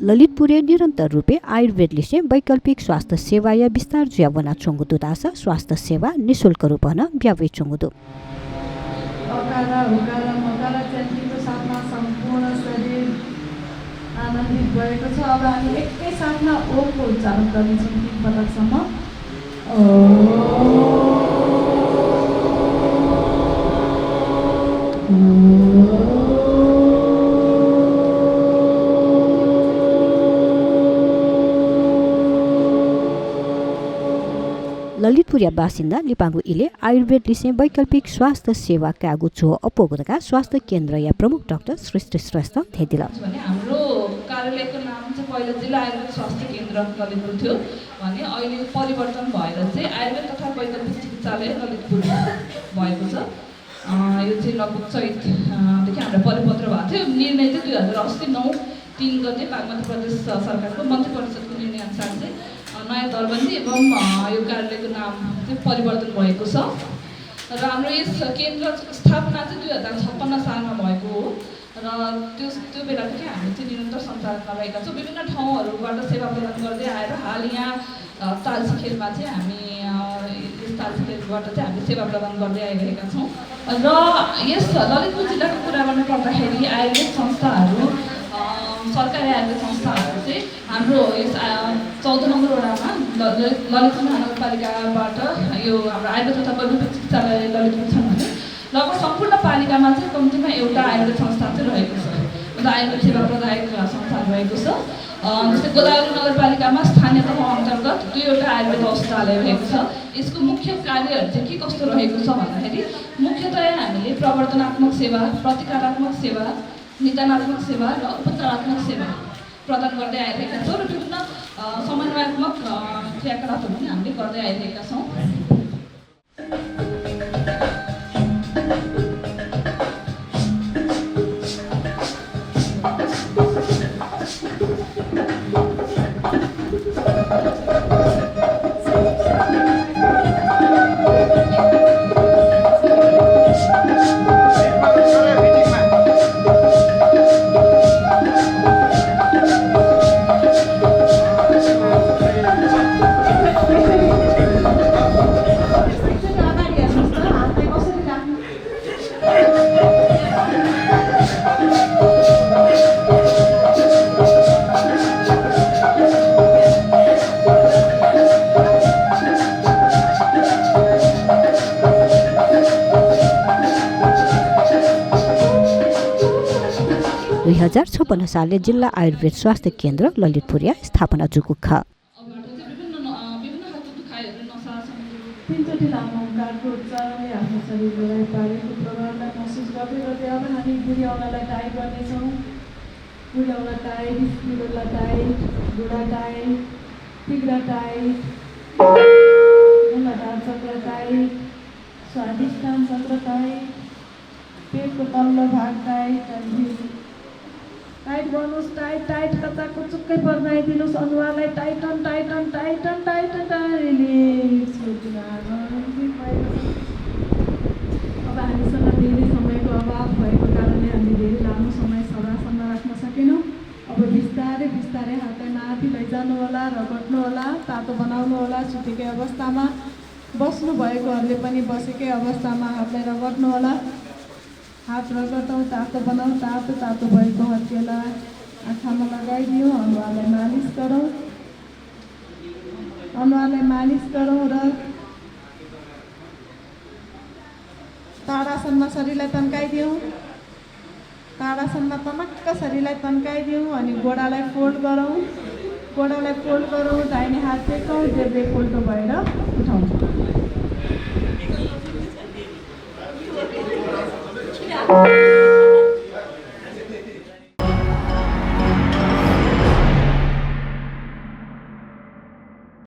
ललितपुरे निरंतर रूपे आयुर्वेदले से वैकल्पिक स्वास्थ्य सेवा या विस्तार ज्यावना चोंगुदु दास स्वास्थ्य सेवा निशुल्क रूपन व्यावै चोंगुदु को साथमा सम्पूर्ण शरीर आनन्दित भएको छ। अब हामी एकै साथमा ओमको उच्चारण गर्नेछौँ 3 पटकसम्म। ललितपुरिया बासिन्दा लिपाङ्गु इले आयुर्वेद लिसे वैकल्पिक स्वास्थ्य सेवा कागु छो अपोगतका स्वास्थ्य केन्द्र या प्रमुख डाक्टर सृष्टि श्रेष्ठ थेदिल भने हाम्रो कार्यालयको नाम चाहिँ पहिला जिल्ला आयुर्वेद स्वास्थ्य केन्द्र ललितपुर थियो भने अहिले परिवर्तन भएर चाहिँ आयुर्वेद तथा वैकल्पिक चिकित्सालय ललितपुर भएको छ। यो चाहिँ लगभग चैतदेखि हाम्रो परिपत्र भएको थियो। निर्णय चाहिँ 2089 3 गते मध्य प्रदेश सरकारको मन्त्री परिषदको निर्णय अनुसार चाहिँ नयाँ दरबन्दी एवं यो कार्यालयको नाम चाहिँ परिवर्तन भएको छ र हाम्रो यस केन्द्र स्थापना चाहिँ 2056 सालमा भएको हो र त्यो बेलादेखि हामी चाहिँ निरन्तर सञ्चालनमा रहेका छौँ। विभिन्न ठाउँहरूबाट सेवा प्रदान गर्दै आएर हाल यहाँ तालसीखेलमा चाहिँ हामी यस तालसीखेलबाट चाहिँ हामी सेवा प्रदान गर्दै आइरहेका छौँ र यस ललितपुर जिल्लाको कुरा गर्नुपर्दाखेरि आयुर्वेद संस्थाहरू सरकारी आयुर्वेद संस्थाहरू चाहिँ हाम्रो यस 14 नम्बर वडामा ललितपुर महानगरपालिकाबाट यो हाम्रो आयुर्वेद तथा वैकल्पिक चिकित्सालय ललितपुर छन् भने लगभग सम्पूर्ण पालिकामा चाहिँ कम्तीमा एउटा आयुर्वेद संस्था चाहिँ रहेको छ, मतलब आयुर्वेद सेवा प्रदायक संस्था रहेको छ। जस्तै गोदावरी नगरपालिकामा स्थानीय तह अन्तर्गत 2वटा आयुर्वेद औषधालय रहेको छ। यसको मुख्य कार्यहरू चाहिँ के कस्तो रहेको छ भन्दाखेरि मुख्यतया हामीले प्रवर्तनात्मक सेवा, प्रतिकारात्मक सेवा, निदानात्मक सेवा र उपचारात्मक सेवा प्रदान गर्दै आइरहेका छौँ र विभिन्न समन्वयात्मक क्रियाकलापहरू पनि हामीले गर्दै आइरहेका छौँ। सालले जिल्ला आयुर्वेद स्वास्थ्य केन्द्र ललितपुरिया स्थापना जुगुख तीनचोटि लामो ओंकारको उच्चारणले आफ्नो शरीरलाई पारेको प्रभावलाई महसुस गर्दै गर्दै अब हामी बुढी औँलालाई टाइट गर्नेछौँ। बुढी औँला टाइट, मुडुला टाइट, घुँडा टाइट, तिघ्रा टाइट, मूलाधार चक्र टाइट, स्वादिष्ठान चक्र टाइट, पेटको तल्लो भाग टाइट, टाइट गर्नुहोस्। टाइट टाइट कताको चुक्कै पर्नाइदिनुहोस्। अनुहारलाई Titan Titan Titan Titan relics. अब हामीसँग धेरै समयको अभाव भएको कारणले हामी धेरै लामो समय सभासम्म राख्न सकेनौँ। अब बिस्तारै बिस्तारै हातलाई माथि लैजानु होला, रगट्नु होला, तातो बनाउनु होला। सुतेकै अवस्थामा बस्नु भएकोहरूले पनि बसेकै अवस्थामा हातलाई रगट्नु होला। हात रगटौँ, तातो बनाऊ। तातो तातो भएको हत्केला आँखामा लगाइदिउँ। अनुहारलाई मालिस गरौँ। अनुहारलाई मालिस गरौँ र ताडासनमा शरीरलाई तन्काइदिउँ। ताडासनमा तनक्क शरीरलाई तन्काइदिउँ अनि गोडालाई फोल्ड गरौँ। गोडालाई फोल्ड गरौँ। दाहिने हात टेकौँ। देब्रे फोल्टो भएर उठाउँछौँ।